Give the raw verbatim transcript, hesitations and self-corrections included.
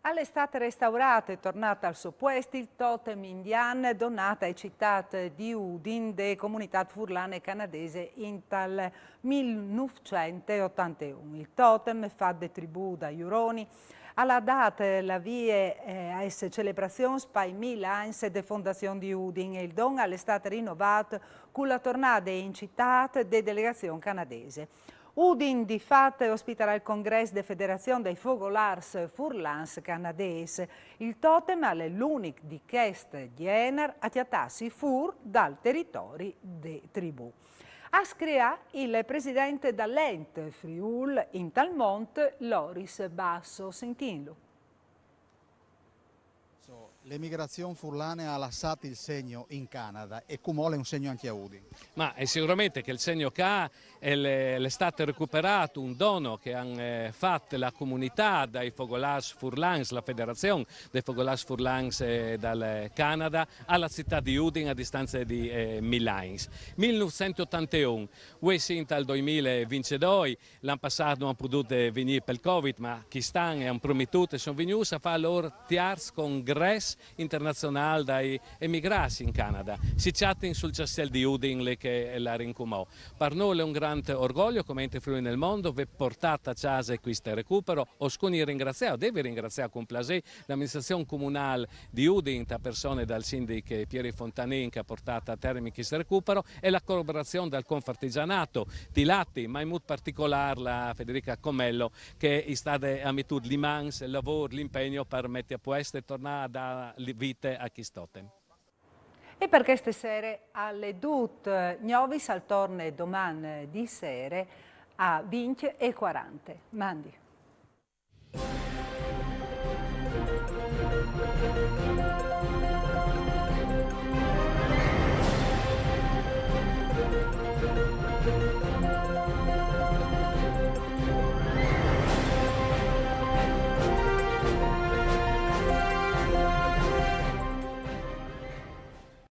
Al è stât restaurât e tornât al so puest il totem indian donât ae citât di Udin de comunitât furlane canadese intal mil nûfcent e otanteun. Il totem, fat de tribù dai Uroni, al à dât la vie, eh, aes celebrazions pai mil agns de fondazion di Udin, e il don al è stât rinovât cu la tornade in citât de delegazion canadese. Udin, di fat, ospitarà il congrès de Federazion dai Fogolârs Furlans Canadês. Il totem al è l'unic di chest gjenar a cjatâsi fûr dal teritori de tribù. Al scrie il president dal Ent Friûl intal Mont, Loris Basso. Sintìnlu. L'emigrazion furlane e à lassât il segno in Canada e cumò al è un segno ancje a Udin. Ma è sicuramente che il segno ca al è, al è stât recuperât, un don che a àn, eh, fat la comunitât dai fogolârs furlans, la federazion dai fogolârs furlans, eh, dal Canada, a la citât di Udin a distance di, eh, mil agns. Mil nûfcent e otanteun, vuê sint al doimil e vincjedoi, l'an passât no àn podût, eh, vignî pal Covid, ma chest an a àn prometût e a son vignûts a fâ il lôr tiarç congrès internazionâl dai emigrâts in Canada. Si cjatin sul cjastiel di Udin, li che al è cumò. Par nô al è un grant orgoglio, come Ente Friuli nel Mondo, vê portât a cjase chest recupero. O scugni ringraziâ, o devi ringraziâ cun plasê l'aministrazion comunâl di Udin, te persone dal sindic Pieri Fontanin, che e à puartât a termin chest recupero, e la colaborazion dal Confartigianato, Tilatti, ma in mût particolâr la Federica Comello, che e je stade a metût lis mans, il lavôr, l'impegno par meti a puest e tornâ a dâ vite a chest totem. E par cheste sere al è dut. Gnovis al torne doman di sere a vincj e cuarante. Mandi.